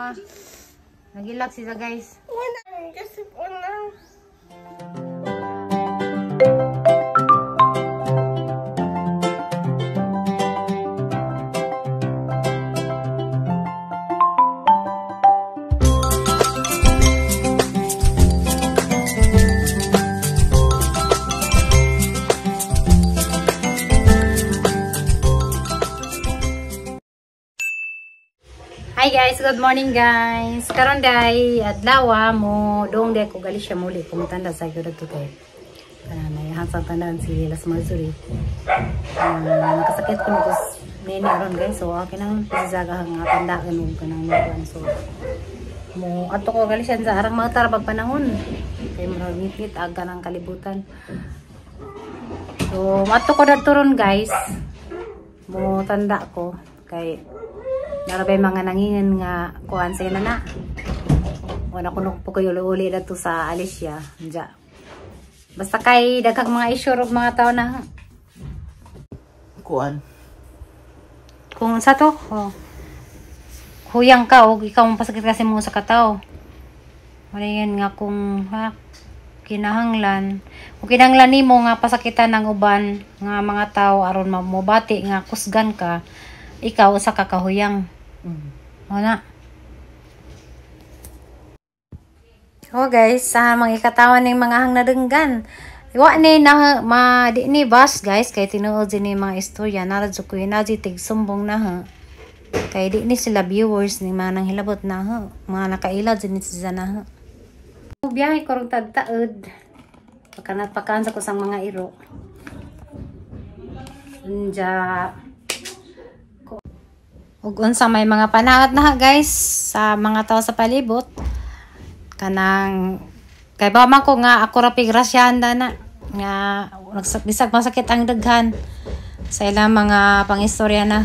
Ah. Nagilak siya guys. Wala kasi po na. Hi guys, good morning guys. Karon day adlaw mo doong day ko Galicia muli kumutanda sa gyud to kay kana na sa tanan si Las Marzuri. Nakasakit ko nito nene ron guys. So okay nang pisisaga nga tanda kanung kanang kuan so mo ato ko Galicia sa arang mga tarabag panahon kay murag ngitngit aga ng kalibutan. So mato ko dadto ron guys. Mo tanda ko kay narabay mga nangingin nga kuan sa na. Wala ko nung po kayo uli dito sa Alicia. Diya. Basta kay daghang mga issue og mga tao na kuan. Kung sa to, oh. Huyang ka og ikaw mo pasakit kasi mo sa kataw. Wala yan nga kung ha, kinahanglan. Kung kinahanglan nimo nga pasakitan ng uban nga mga tao aron mabati nga kusgan ka, ikaw usa ka kahuyang. Wala. Oh guys, sa mga ikatawan ning mga hang nadenggan. Wa ni na ma di ni bus guys kay tinuod ni mga istorya nara jud ko na di tig sumbong na ha. Kay di ni sila viewers ni mga nanghilabot na ha. Mga nakaila jud ni sila na ha. Biyahe ko rong tagtaod. Pakanat pakan sa kusang mga iro. Unja ug unsa may mga panagat na guys sa mga tao sa palibot kanang kay ba man ko nga ako ra pigrasyahan na nga bisag masakit ang daghan sa ilang mga pangistorya na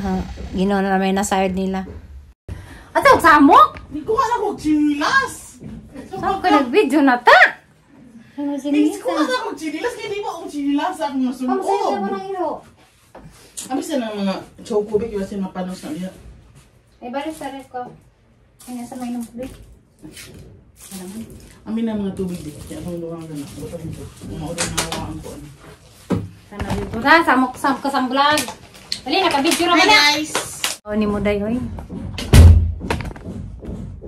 Ginoo na may nasayod nila. Ato sa mo? Di ko alam kung chinilas. Sa ko nag-video na ta. Di ko alam kung chinilas kay di ba ang chinilas akong masunog. Abi sa mga choco bake kasi mapanos na diha. Ay balik sa ref ko. Ay nasa may nung tubig. Amin na mga tubig di. Kaya akong luwang na. Maulan na ako ang kuan. Sana dito na samok sam ka sang vlog. Dali naka-video ra man. Hi guys. Oh ni mo day oy.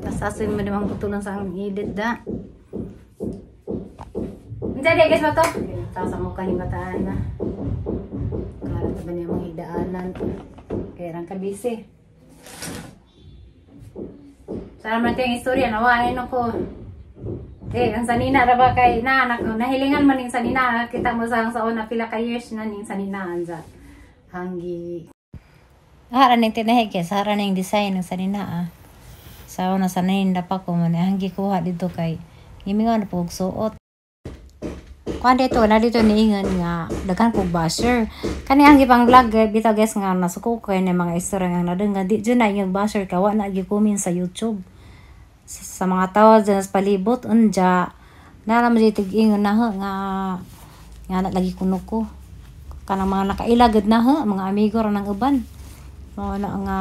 Tasasin mo namang putulan sa ang edit da. Unsa day guys ba to? Ta sa mukha ni bataan na. Kala ta ba niya mga higdaanan. Kaya rang kabisi. Sana man ito yung istorya, nawain ako. Eh, ang sanina ra ba kay na, nahilingan man yung sanina. Kita mo sa una pila ka years na ning sanina anza. Hanggi. Hara ning tinahi kay sara ning design ng sanina ah. Sa una sanayin na pa ko man hanggi kuha dito kay gimingon na po og suot. Kuan dito na dito niingon nga daghan kog basher. Kani ang gipang vlog bitaw guys nga nasuko ko ni mga istorya nga nadenggan di jud na yung basher ka wa na gikumin sa YouTube. Sa mga tawo dyan sa palibot unja nara mo dito ingon na nga nga na lagi kuno ko. Kanang mga nakaila gud na ha, mga amigo ra nang uban. Mao na nga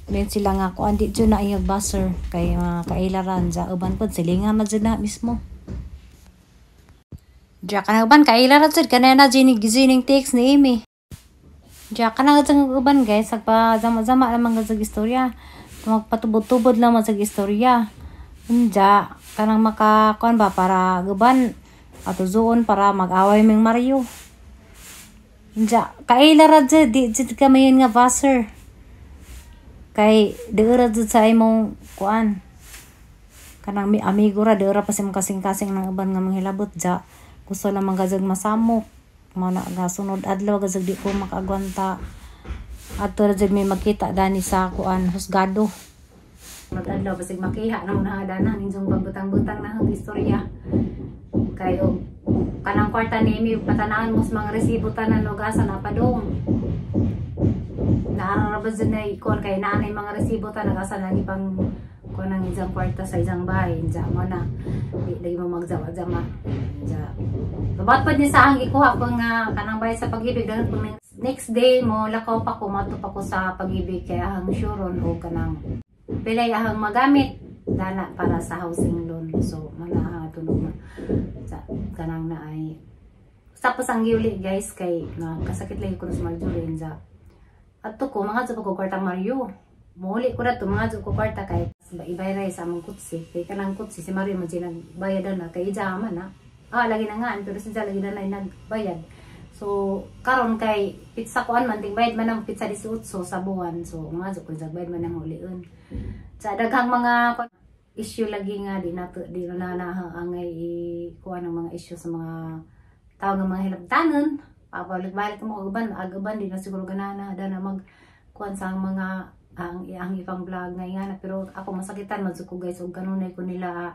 men sila nga kuan di jud na yung basher kay mga kaila ra unja uban pod silingan na jud na mismo. Diya ka na uban, kaila ra jud kanina gining text ni Amy. Diya ka na jud uban guys, sagpa zama-zama lamang gud sa istorya. Magpatubod-tubod lang man sa istorya. Unja kanang makakuan ba para guban ato zuon para mag-away ming Mario. Unja kaila ra jud di jud ka mayon nga basher. Kay di ra jud sa imong kuan. Kanang mi amigo ra di ra pa sa imong kasing-kasing nang uban nga manghilabot ja. Gusto lang man gazag masamok. Mao na nga sunod adlaw gazag di ko makaagwanta. Adto ra jud may magkita dani sa kuan husgado. Sunod adlaw basig makiha nang naadana ninyong pagbutang-butang na ang istorya. Kay og kanang kwarta ni Amy patanaan mo sa mga resibo tanan og asa na padung. Naara ra ba jud na ikuan kay naa nay mga resibo tanan asa na gipang kuan ang isang kwarta sa isang bahay. Diya mo na di lagi mo magjawa-jama. Diya. Babat pa niya sa ang ikuha ko nga kanang bayad sa Pag-IBIG dahil kung next day mo lakaw pa ko mato pa ko sa Pag-IBIG kaya ang suron o kanang Pilay ahang magamit dana para sa housing loan. So mana ang tunog na sa kanang na ay tapos ang giuli guys kay na kasakit lagi ko sa Marjorie sa adto ko mga ko kwartang Mario. Muuli ko na to mga ko kwarta kay ibayray sa among kutsi kay kanang kutsi si Mario man siya nagbayad na kay ija man na. Ah, lagi na nga pero siya lagi na nagbayad. So karon kay pizza kuan man ting bayad man ang pizza 18 sa buwan. So mga ko bayad man ang ulion. Sa daghang mga issue lagi nga di nato di na na angay kuan ang mga issue sa mga tao nga mga hilabtanon. Pabalik-balik mo uban agaban di na siguro ganana dana mag kuan sa mga ang ipang vlog nga ingana pero ako masakitan man ko guys og kanunay ko nila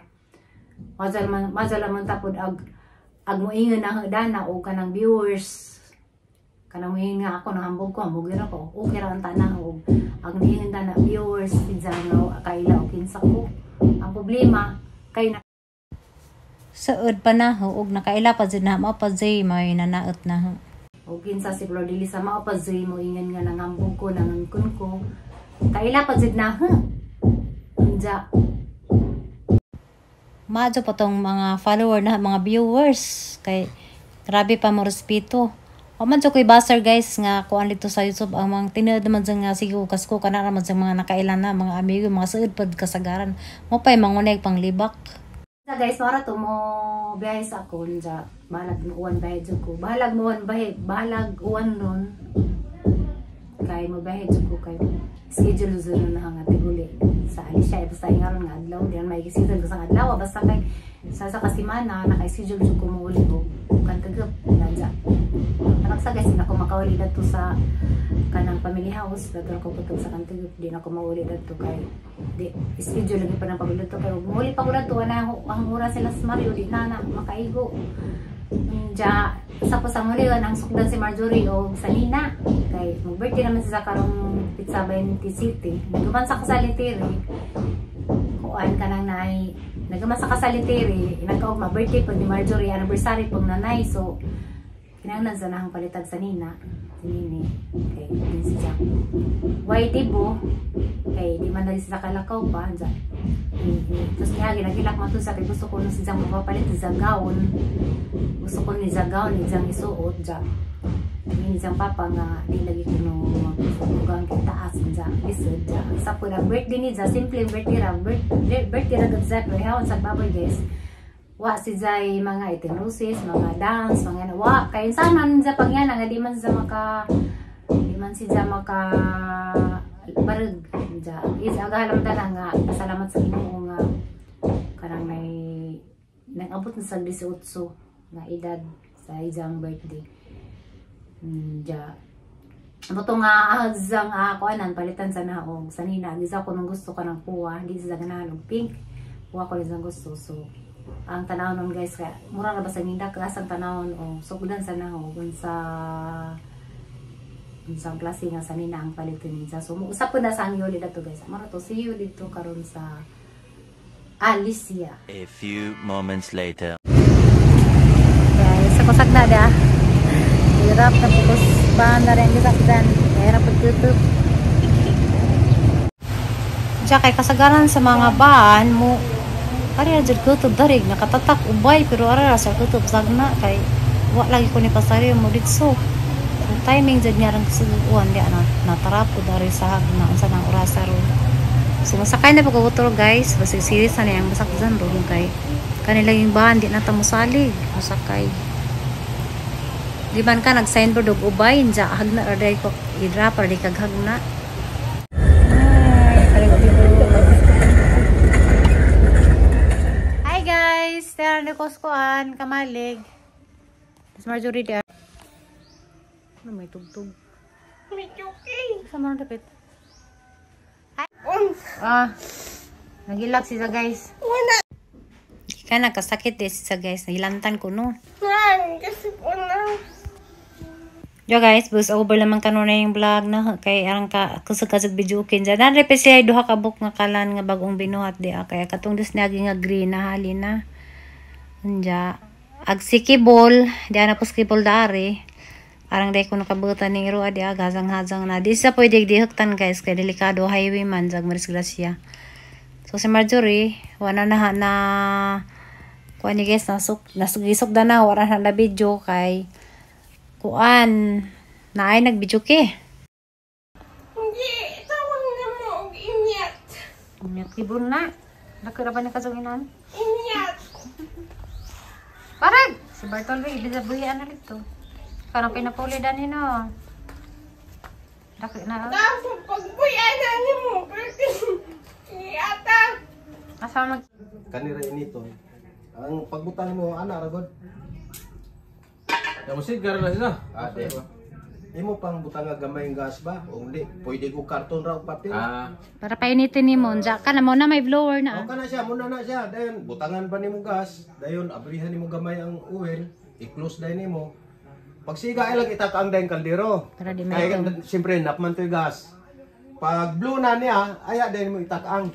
mazal man tapod ag ag moingon na dana og kanang viewers kanang moingon nga ako nahambog ko hambog ako okay ra ang tanan og ang niingon dana viewers pizza nga kaila og kinsa ko. Ang problema kay na saud pa na ho og nakaila pa jud na mao pa jay may nanaot na ho og kinsa si Flor de Lisa mao pa jay mo ingon nga nangambog ko nangangkon ko kaila pa jud na ho unja madyo pa tong mga follower na mga viewers kay grabe pa mo respeto. O man ko'y baser guys nga kuan dito sa YouTube ang mga tinuod naman dyan nga sige ukas ko kana naman sa mga nakailan na mga amigo mga saud pud kasagaran mo pay mangunay pang libak. Sa guys para to mo biyahe sa ako unja balag mo uwan biyahe jud ko balag mo uwan biyahe balag uwan ron kay mo biyahe jud ko kay schedule jud na nga tiguli sa Alicia basta ingaron nga adlaw di man may schedule sa adlaw basta kay sa kasimana naka-schedule jud ko mouli og kantagap nanja. Anak sa guys na ko makauli dadto sa kanang family house dadto ko putol sa kantagap di na ko mauli dadto kay di schedule lagi pa nang paguli dadto kay mouli pa ko dadto ana ang oras sila sa Mario di na na makaigo. Unja sa pasang uli ang sukdan si Marjorie og sa Nina kay mag-birthday naman siya karong pizza 20 City. Nagaman sa kasalitiri kuan kanang naay nagaman sa kasalitiri nagkaog ma birthday pag ni Marjorie anniversary pag nanay so kinahanglan sa nahang palitag sa Nina si Nini kay din si Jack white bo kay di man dali sa kalakaw pa andiyan. Tapos niya ginagilak man to sa kay gusto ko na si Jack mapapalit sa gown gusto ko ni sa gown ni Jack isuot ja ni Jack papa nga di lagi ko no magsugang kay taas ja lisod ja sa po na birthday ni ja simple birthday ra birthday ra gud sa pero hawan sa baboy guys wa si Jai mga itinrusis mga dance mga wa kay sana sa pagyan nga di man siya maka di man siya maka barag ja is agahalam ta nga pasalamat sa Ginoo nga karang may nag-abot na sa 18 nga edad sa ijang birthday. Ja buto nga ahang kuanan palitan sa na og sanina gisa ko nung gusto ka ng kuha di sa ganahan og pink kuha ko lang gusto so ang tanawon nun guys kaya mura ra ba sa ninda kasang tanawon o sugdan sa na og unsa unsang klase nga sanina ang paliton ninsa so usap ko na sa ang yuli dato guys mara to see you dito karon sa Alicia. A few moments later. Guys, sa kusagna da hirap na pukos ba na rin gisakdan hirap pagtutup. Diya kay kasagaran sa mga baan mo ari ra jud kutob darig nakatatak ubay pero ara ra sa kutob sagna kay wa lagi ko ni pasari mo ditso. So, timing jud niya rang kasuguan di ana natarapo dari sa hagna unsa nang orasa ron. So masakay na pag-utro guys basta series na niyang masakdan ron kay kanila yung baan di na ta mosalig masakay. Di man ka nag-signboard og ubay nja hagna ra day ko idra para di kag hagna. Ay, hi guys, tara ni Costcoan kamalig. Tas Marjorie di. Ano may tugtog? May okay. Sa man dapit? Hi. Ah. Nagilak siya guys. Wala. Ka nagkasakit eh siya guys, nahilantan ko no. Nan, kasi po na. Yo guys, bus over lamang kanunay yung vlog na kay arang ka kusog kasog video kin dyan. Nanre pa siya duha ka book nga kalan nga bagong binuhat di kaya katong dus niagi nga green na hali na. Unja ag sikibol, di ana po sikibol dari. Parang day ko nakabutan ning roa di gazang-hazang na. Di sa pwede dihuktan guys kay delikado highway man jag Maris Gracia. So si Marjorie wala na na kuan ni guys nasugisok da na wala na na video kay kuan na ay nag-video ke. Hindi tawag na mo og inyat. Inyat kibon na. Nakira ba ni kasunginan? Inyat. Parag si Bartolome ibizabuhian na dito. Parang pinapuli dani no. Dako na. Tapos pagbuyan na nimo iata. Asa mag Kanira inito. Ang pagbutang mo ana ra god. Ya musig gara na sila. Ah, di. Imo pang butang nga gamay ang gas ba? O hindi, pwede ko karton ra og papel. Ah, para painitin nimo unja ka na mo na may blower na. O kana siya, muna na siya. Dayon butangan pa nimo gas, dayon abrihan nimo gamay ang oil, i-close dayon nimo. Pagsiga ay lang itaka ang dayon kaldero. Para di Kaya maitom. siyempre napman to yung gas. Pag blue na niya, aya dayon mo itakaang.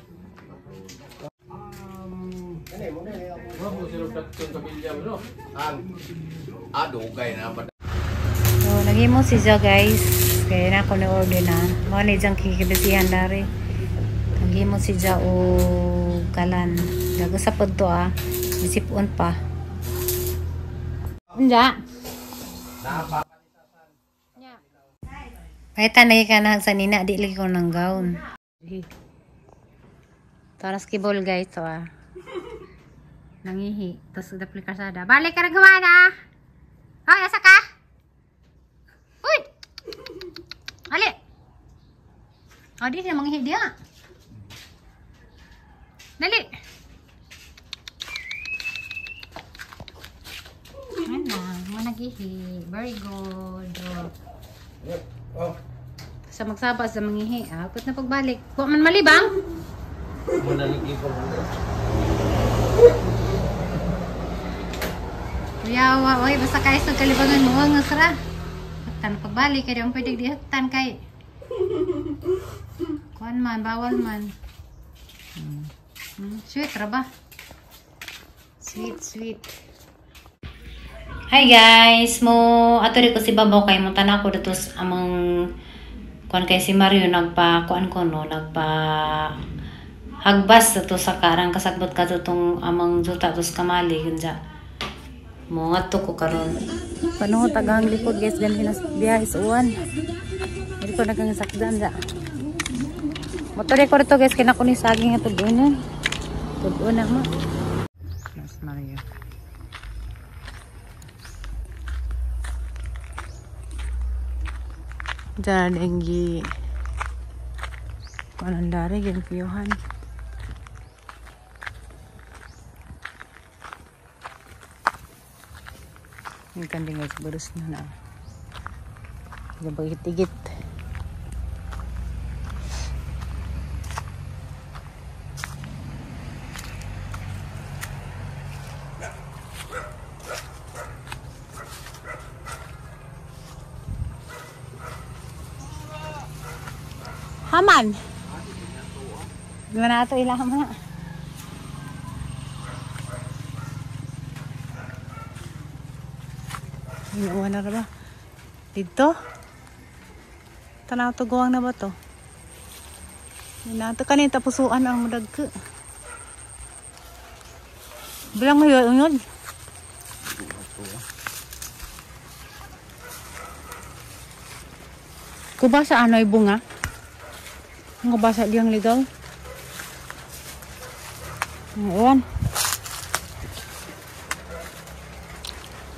Kani mo na niya. wala mo sila platong pamilya mo no. Ang adugay na ba. So naghimo si Jo guys. Kaya na ako na order na. Mo ni jang kikibisihan dari. Naghimo si Jo og kalan. Dago sa pod to ah. Isipon pa. Unja. Kahit tanay ka na sa nina, di lagi ko ng gown. Taras kibol guys to ah. Nangihi. Tapos dapli kasada. Balik ka na gumana! Hoy, asa ka? Uy! Ali! O, di siya manghihi diya. Dali! Ano, mo nagihi. Very good. Oh. Oh, Sa magsaba sa mangihi, ah, akot na pagbalik. Wa man malibang. muna ni ko. Kuya, oy, basta kay sa kalibangan mo nga sara. Hagtan pagbalik kay di pwede dihagtan kay. Kuan man, bawal man. Sweet ra ba? Sweet, sweet. Hi guys, mo ato ko si Babaw kay mo tanaw ko dito sa among kuan kay si Mario nagpa kuan ko no, nagpa hagbas ato sa karang kasagbot ka tong amang juta tos kamali kunja. Mo ngadto ko karon. Paano tagang likod guys gan hinas biyahe sa uwan. Hindi ko nagang sakdan ja. Motor ko rito guys kay nako ni saging nga tubunan. Tubunan mo. Mas Mario. Diyan enggi kuan dari gen piyuhan. Yung kanding guys, burus na na. Gabagit-igit. Haman! Gimana ito ilang na? Inuuha na ba? Dito? Tanaw to guwang na ba to? Inato kanin tapusuan ang mudagko. Bilang mo yun yun. Kubasa ano'y bunga? Ang kubasa diyang ligaw? Ang uwan.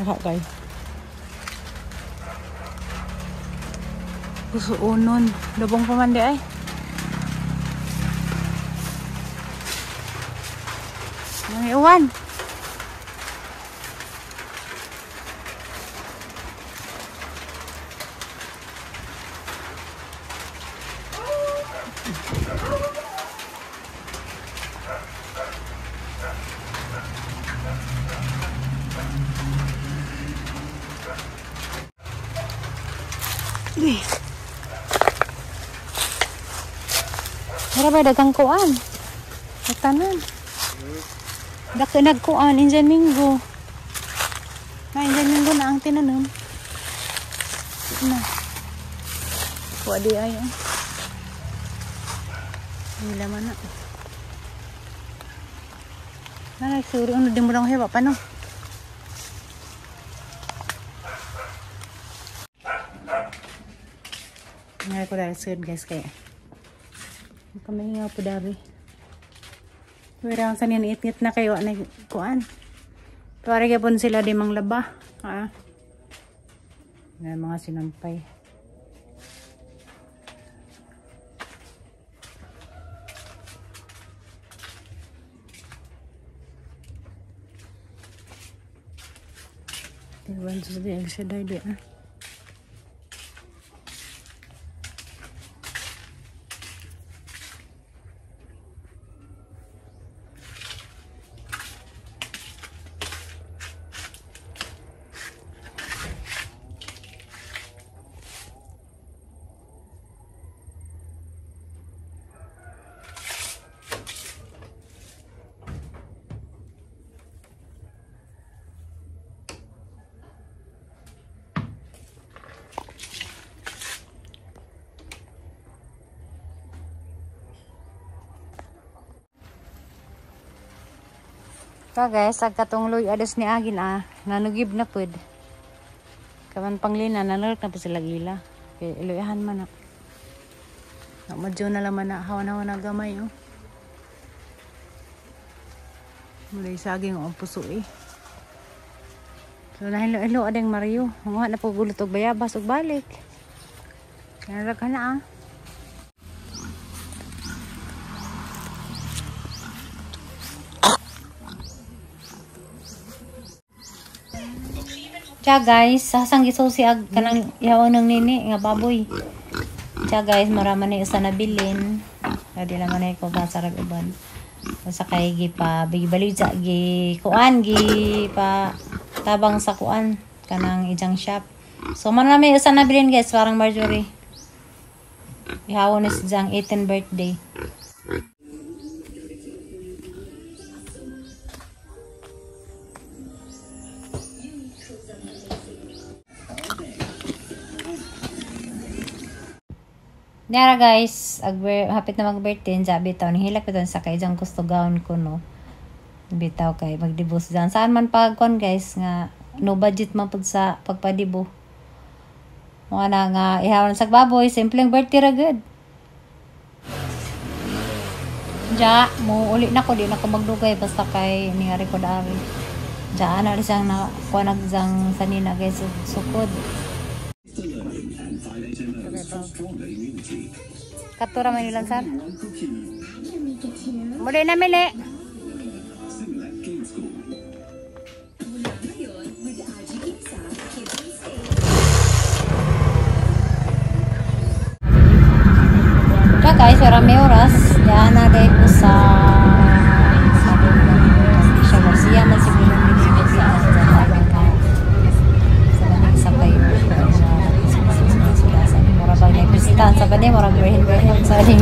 Naka kayo. Pusuonon. Lubong pa man di ay. Ang iwan. Uy. Mura ba dagang kuan? Tanan. Dako nagkuan Indian Minggo. Na Indian Minggo na ang tinanom. Na. Kuha di ay. Hila man na. Naray, suri. Ano di mo lang hewa pa no? Ngayon ko dahil sud guys kaya. Kami nga po dari. Pero ang sanin it-it na kayo na kuan. Para gyapon sila di manglaba. Ah. Nga mga sinampay. Tiwan sa di siya dahil di ah. Ka guys, ag katong luy adas ni agin ah, nanugib na pud. Kaman panglina nanurk na pud sila gila. Kay iluyahan man na. Medyo na laman na hawan-hawan na gamay oh. Mulay saging ang puso eh. So nahilo-hilo ading Mario. Manguha na po gulot og bayabas og balik. Kaya ka na ah. Tsa guys, sasang gisusi ag kanang yaon ng nini nga baboy. Tsa guys, marama na isa na bilin. Di naman na ko basarag uban. Sa kay gi pa bigibaliw sa gi kuan gi pa tabang sa kuan kanang ijang shop. So man may isa na bilin guys, parang Marjorie. Ihawon na si jang 18th birthday. Nara guys, hapit na mag-birthday, sabi bitaw, nihilak bitaw sa kay jang gusto gown ko no. Bitaw kay magdibos dyan. Saan man pagkon guys nga no budget man pud sa pagpadibo. Mga na nga ihawan sa baboy, simpleng birthday ra gud. Ja, mo uli na ko di na ko magdugay basta kay ningari ko dari. Ja ana ri siyang na kuha nagjang sanina guys sukod. Katura man nilang sar. Muli na mili. Kaya guys, wala may oras. Diyan na dahil po sa siya Garcia man siguro dito sa sa kayo. Sa ba ni Kristan sa ba ni murag berhen sa ni.